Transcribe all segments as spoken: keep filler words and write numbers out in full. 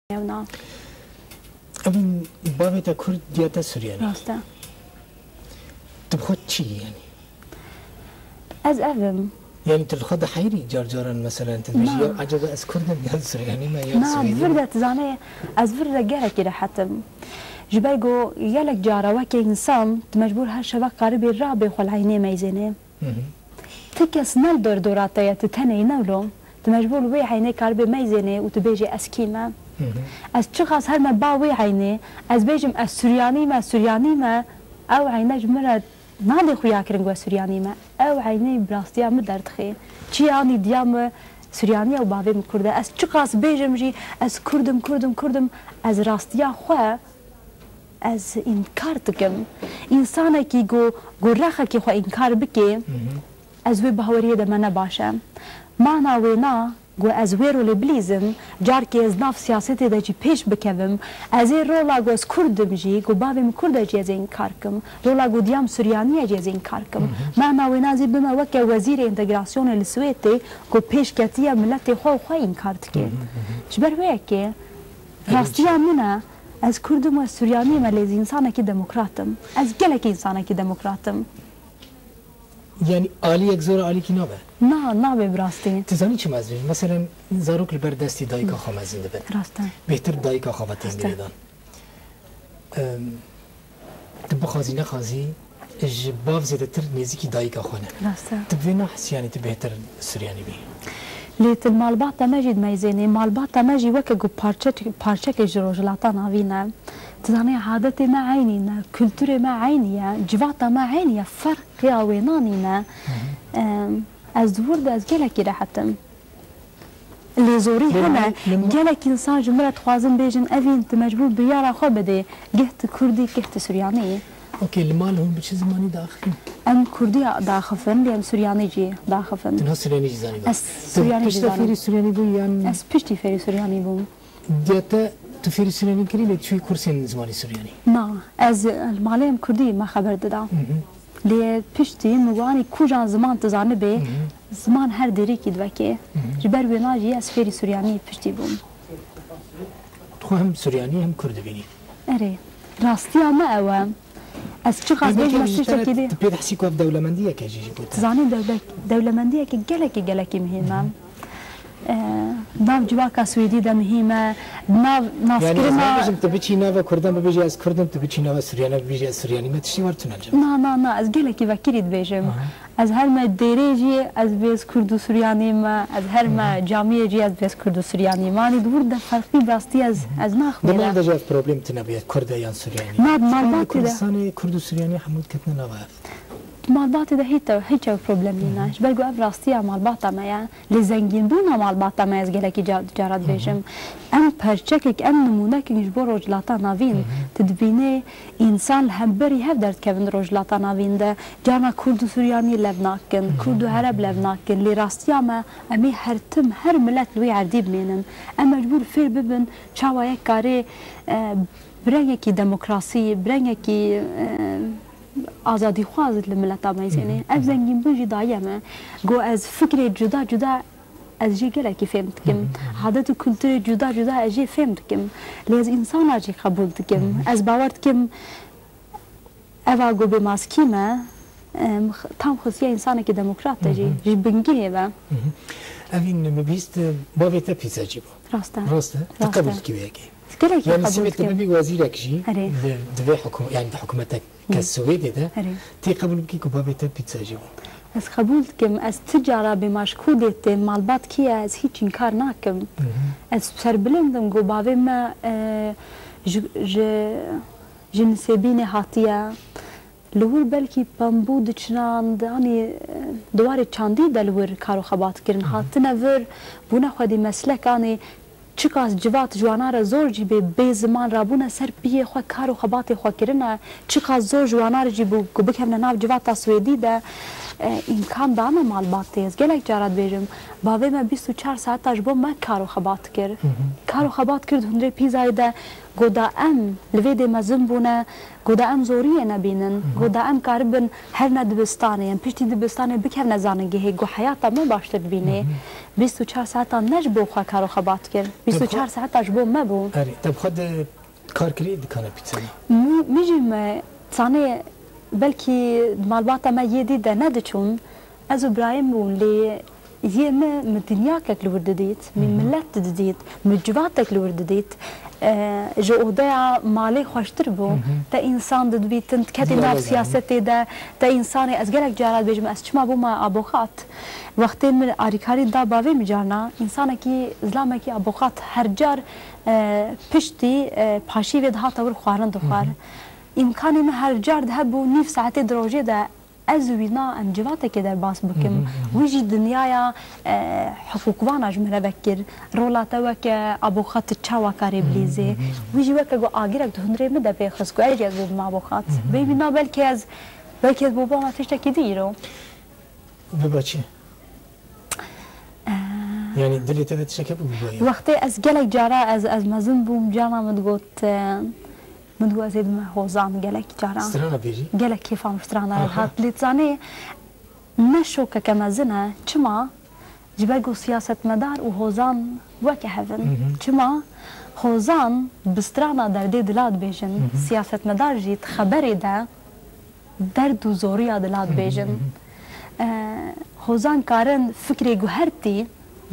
ew na. Evîn bavê te Kurd diya te Suryanî. Rast e. Tu bi xwe çi yî yanî? Ez ev im. Yanî tu li xwe diheyrî car caran, meselen tu dibêjî, Na. "Ya ecebe ez Kurd im yan Suryanî me yan Na, Swêdî vir me?" de tu zanê, ez vir de gelekî rehet im. Ji ber ku gelek cara weke însan tu mecbûr her şevek karibî rabê xwe li eynê meyzênê. Hı hı. Ti kes ne li dor dora te ye, tu tenê yî ne wilo. Tu mecbûr li wê eynê karibê meyzênê û tu bêjî, "Ez kî me?" Hı hı. Ez çiqas herme ba wê eynê, ez bêjim, "Ez Suryanî me, Suryanî me." Ew eyne ji min re nadê xuyakirin ku ez Suryanî me. Ew eynê bi rastiya min derdixê. Çi yanî diya min Suryanî ye û bavê min Kurd e. Ez çiqas bêjim jî, "Ez Kurd im, Kurd im, Kurd im." Ez rastiya xwe ez înkar dikim. Însanekî ku, ku rexekî xwe înkar bike, Hı hı. ez wê baweriyê de me ne baş e. Mana wê na ku ez wê rolê bilîzim, carkê ez nav siyasetê de jî pêş bikevim. Ez ê rola ku ez Kurd im jî, ku bavê min Kurd e jî ez ê înkar kim. Rola ku diyam Suryanî ye jî ez ê înkar kim. Hı hı. Mana wê na ez ê bime weke wezîrê entegrasyonê li Swêdê ku pêşketiye miletê xwe û xwe înkar dike. Hı hı, hı hı. Ji ber wê yekê Rastiya min e, ez Kurd im û ez Suryanî me, lê ez însanekî demokrat im. Ez gelekî însanekî demokrat im. Yanî aliyek zor alîkî nabe? Na, nabe bi rastî. Tu zanî çima ez dibêjim? Meselen, zarok li ber destî dayika xwe mezin dibin. Rast e. Bêhtir dayika xwe ve tên Rast e. girêdan. Em, Tu bixwazî nexwazî ji bav zêdetir nêzîkî dayika xwe ne. Rast e. Tu bi vê nahisiyanî tu bêhtir Suryanî bî. Lê tu li malbata me jî dimeyzênî. Malbata me jî weke ku parçe, parçekê ji Rojhilata Navîn e. Tu zanî adetê me eynî ne, kulturê me eynî ye, civata me eynî ye. Ferqiya wêna nîne. Hı hı. Em, ez di wir de ez gelekî rehet im. Lê zorî Lê hene. li, li ma- Gelek însan ji min re dixwazin bêjin, Evîn, tu mecbûr biryara xwe bidê. Geh tu Kurdî, geh tu Suryanî yî. Okey, li mal hûn bi çi zimanî diaxifin? Em Kurdî diaxifin, lê em Suryanî jî diaxifin. Tu niha Suryanî jî zanî bû? Ez Tu Suryanî jî piştre zanim. fêrî Suryanî bûyî yan? Ez piştî fêrî Suryanî bûm. Diya te tu fêrî Suryanî kirî lê tu yê kursên zimanî Suryanî? Na, ez li malê em Kurdî me xeber dida. Hı hı. Lê piştî min got, "Anî kujan ziman tu zanibê, Hı hı. ziman her dêrîkî divekê." Hı hı. Ji ber wêna jî ez fêrî Suryanî piştî bûm. Tu xwe hem Suryanî hem Kurd dibînî. Erê, rastiya me ew e. Ez çiqas Em bêjim eke ez ji te re tiştekî dî. Tu pê dihsî ku ev dewlemendiyek e jî ji bo te? Tu zanî dewle-, dewlemendiyeke gelekî, gelekî muhîm e. Hı hı. E, nav civaka Swêdî de muhîm e. Nav, Yani ez navkirina nabêjim tu biçî nava Kurdan bibêjî ez Kurd im, tu biçî nava Suryanan bibêjî ez Suryanî me, tiştî wer tune li cem. Na, na, na, ez gelekî vekirî dibêjim. Aha. Ez her me dêrê jî ez bêz Kurd û Suryanî me, ez her me Aha. camiyê jî ez bêz Kurd û Suryanî me. Anî di wir de ferqî bi rastî ez, ez Di naxmînim. mal de jî ev problem tune bûye, Kurd e yan Suryanî. Na, di malbatê de. Kurdistanê Kurd û Suryanî hemû diketine nava ev. Malbatê de hiç ew, hiç ew problem nîne. Hı hı. Ji ber ku ev rastiya malbata me ye. Lê zengînbûna malbata me ez gelekî ca-, cara Hı hı. dibêjim. Em perçekek, em nimûnekek ji bo Rojhilata Navîn. Hı hı. Tu dibînê însan li hemberî hev derdikevin di Rojhilata Navîn de. Carna Kurd û Suryanî lev nakin, Hı hı. Kurd û Ereb lev nakin. Lê rastiya me, em ê her tim, her milet li wî erdî bimênin. Em mecbûr fêr bibin çawa yek karê, e, bi rengekî demokrasî, bi rengekî, e, azadîxwaz li mileta me zênê. Hı hı. Ev zengînbûn jî daye me. Got ez fikrê cuda cuda ez jê gelekî fêm dikim. Hı hı. Adet û kulturê cuda cuda ez jê fêm dikim. Lê ez însana jî qebûl dikim. Hı hı. Ez bawer dikim eva got bê maskî me, em, tam xisiya însanekî demokrat e jî. Hı hı. Ji bingehê ve. Hı hı. Evîn min bihîst, bavê te pîzecî bû. Rast e. Rast e? Tu Rast e. qebûl dikî wê yekê? Gelekî Yani qebûl sibê tu dikim. bibî wezîrek jî Erê. di, di vê hikû-, yani di hikûmetek Hı. ke Swêdê de Erê. tê qebûl bikî ku bavê te pîzecî bû. Ez qebûl dikim. Ez ti cara bê maşkû dê tê malbat kî ye, ez hiç înkar nakim. Hı hı. Ez serbilind im ku bavê me, e, ji, ji, ji Nisêbînê hatiye. Li wir belkî pembû diçinan, anî, e, di warê çandî de li wir kar û xebat kirin. Hı hı. Hatine vir, bûne xwedî meslek, anî, Çiqas civat ji wana re zor jî bê, bê ziman rabûne ser piyê xwe, kar û xebatê xwe kirine, çiqas zor ji wana re jî bû ku bikevine nav civata Swêdî de, E, îmkan dane malbatê. Ez gelek cara dibêjim, bavê me bîst û çar saeta ji bo me kar û xebat kir. Kar û xebat kir di hundirê pîzayê de, got da em li vê dê mezin bûne, got da em zoriyê nebînin, got da em karibin herine dibistanê, em piştî dibistanê bikevine zanîngehê, got heyata me baştir dibînê. Bîst û çar saetan ne ji bo xwe kar û xebat kir. Bîst û çar saeta ji bo me bû. Erê, te bi xwe di Karkirî dikane pîtse. Min, min jî me, tanê belkî malbata me yê dî de nediçûn. Ez û birayê min bûn, lê yê min, min dinyakek li wir didît, min milet didît, min civatek li wir didît. E, ji odeya malê xweştir bû. Te însan didibîtin, diketî nav siyasetê de, te însanê, ez gelek cara dibêjim, ez çima bûme aboxat. Wextê min arîkarî da bavê min carna, însanekî, zilamekî aboxat her car E, piştî, e, paşîvê dihate wir xwarin dixwar. Îmkanê min her car de hebû nîv saetê di rojê de ez û wî na em civatekê derbas bikim. Wî jî dinyaya, e, hiqûqvana ji min re vekir. Rola te weke aboxat çawa karê bilîzê. Wî jî weke ku agirek di hundirê min de pê xist ku ez jî ez bûbim aboxat. Bê wî na belkî ez, belkî ez bûbama tiştekî dî îro. Biba çi? Ee, Yani dilê te de tiştek hebû biba ya? Wextê ez gelek cara ez, ez mezin bûm, carna min digot, e, min digot ez ê bime hozan gelek cara. Strana bêjî? Gelek kêfa min strana re dihat. Lê zanê ne şokeke mezin e. Çima? Ji ber ku siyasetmedar û hozan weke hev in. Çima? Hozan bi strana derdê dila dibêjin. Siyasetmedar jî di xeberê de derd û zoriya dila dibêjin. E, hozan karin fikrê guhertî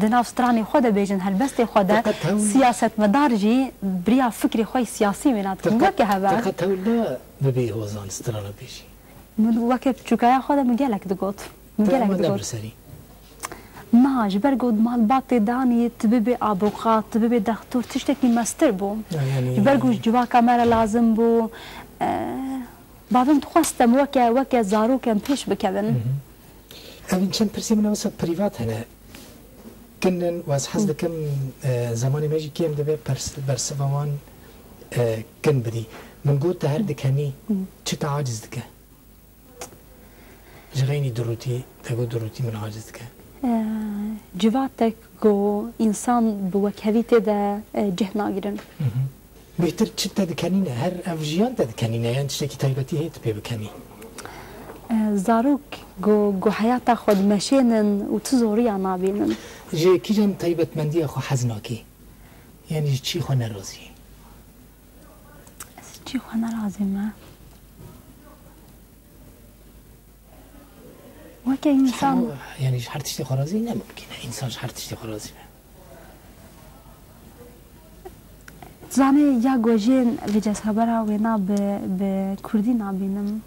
di nav stranê xwe de bêjin, helbestê xwe de. Te qet hewl siyasetmedar jî biriya fikrê xwe yê siyasî wêna dikin. Te qet, weke hev e. Te qet hewl da bibî hozan strana bêjî? Min weke piçûkaya xwe de min gelek digot. Min gelek digot. Te ama nebir serî? Na, ji ber ku di malbatê danî, tu bibê aboxat, tu bibê dextor, tiştekî mestir bû. Ya, yanî Ji ber ku ji civaka me re lazim bû. E, Bavê min dixwest em weke, weke zarok em pêş bikevin. Evîn çend pirsê min wisa prîvat hene. Kin in û ez hez dikim, e, zemanê me jî kêm dibe pers-, bersiva wan, e, kin bidî. Min got te her dikenî, çi te aciz dike? Ji xeynî durûtî, te got durûtî min aciz dike. E, Civatek ku însan bi wekhevî tê de, e, cih nagirin. Bêhtir çi te dikenîne? Her ev jiyan te dikenîne? Yan tiştekî taybetî heye tu pê bikenî? E, zarok ku, ku heyata xwe dimeşênin û tu zoriya nabînin. Ji kîjan taybetmendiya xwe hez nakî? Yanî ji çî xwe nerazî? Ez çî xwe nerazî me. Weke însan. Hema, yanî ji her tiştê xwe razî ne mimkîn e. Însan ji her tiştê xwe razî be. Zanê ya gojên vê cezxebera wêna bi, bi kurdî nabînim.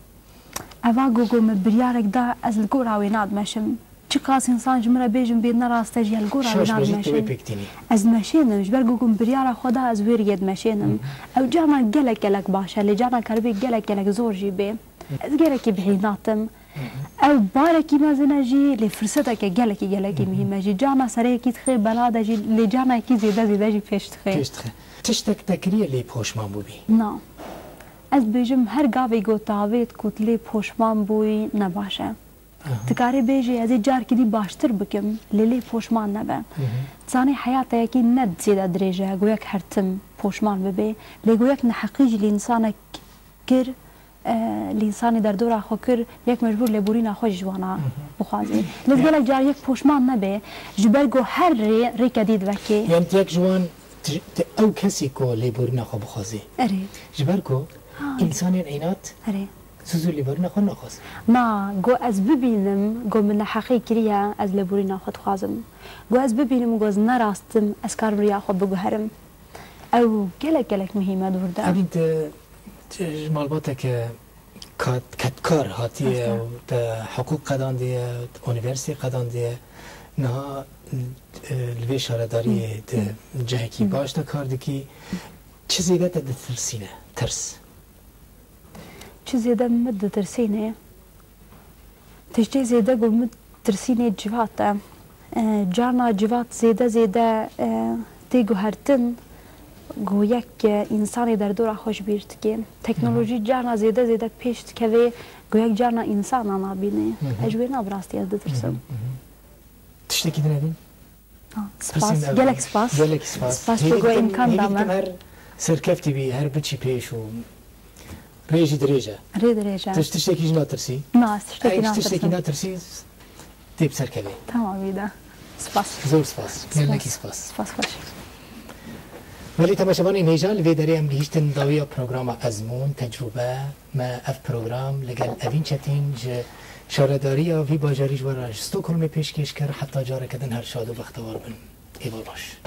Eva gogo min biryarek da ez li gora wê nadimeşim. Çiqas însan ji min re bêjin bê ne rast e jî ya li gora wê nadimeşim. Şaş be jî tu wê pêk tînî. Ez dimeşênim, ji ber gogo min biryara xwe da ez wê riyê dimeşênim. Ew carna gelek gelek baş e, lê carna karibê gelek gelek zor jî bê. Ez gelekî bihînatim. Ew barekî mezin e jî, lê firseteke gelekî, gelekî muhîm e jî. Carna sereyekî dixê bela de jî, lê carna yekî zêde, zêde jî pêş dixê. Pêş dixe. Tiştek te kiriye lê poşman bûbî? Na. Ez dibêjim her gavê ku tu avêt ku tu lê poşman bûyî ne baş e. Aha. Tu karê bêjî ez ê carkî dî baştir bikim, lê lê poşman nebe. Zanî heyata yekî ne zêde dirêj e, ku yek her tim poşman bibe. Lê ku yek neheqî jî li însanek kir, e, li însanê derdora xwe kir, yek mecbûr lêborîna xwe jî ji wana bixwazê. Lê gelek car yek poşman nebe, ji ber ku her rê rêke dî divekê. Yanî tu yek ji wan, tu, tu ew kesî ku lêborîna xwe bixwazê. Erê. Ji ber ku însanên înat zû zû lêborîna xwe naxwazin. Na, ku ez bibînim, ku min neheqî kiriye, ez lêborîna xwe dixwazim. Ku ez bibînim, ku ez nerastim, ez karim riya xwe biguherim. Ew gelek gelek muhîm e di wir de. Evîn tu, tu ji malbateke kat-, kedkar hatiye û te hiqûq qedandiye, unîversîtê qedandiye. Niha, e, li vê şaredariyê tu cihekî baş de kar dikî. Çi zêde te ditirsîne? Tirs. Çi zêde min ditirsîne? Tiştê zêde ku min tirsînê civat e. E, carna civat zêde zêde, e, tê guhertin Ku yek, e, însanê derdora xwe ji bîr dike. Teknolojî carna zêde zêde pêş dikeve, ku yek carna însan nabîne. Hı hı. Ez ji wê ne bi rastî ez ditirsim. Hı hı, hı hı. Tiştekî din hebî? Ha, spas. Pirsîn ev Gelek e. Spas. Gelek spas. Spas Hêvî ku dikim, îmkan hêvî da dikim me. Her serkeftî bî, her biçî pêş û rê jî dirêj e. Rê dirêj e. Tu ji tiştekî jî natirsî? Na, ez tiştekî Ey, ji tiştekî natirsim. natirsî, tê bi ser kevê. Tamam, î de. Spas. Zor spas. Spas. Gelekî spas. Spas xweş. Belê temaşevanên hêja, li vê derê em gihîştin dawiya programa Ezmûn, Tecrûbe. Me ev program li gel Evîn Çetîn ji şaredariya vî bajarî ji we re ji Stockholmê pêşkêş kir. Heta careke din her şad û bextewar bin. Êvar baş.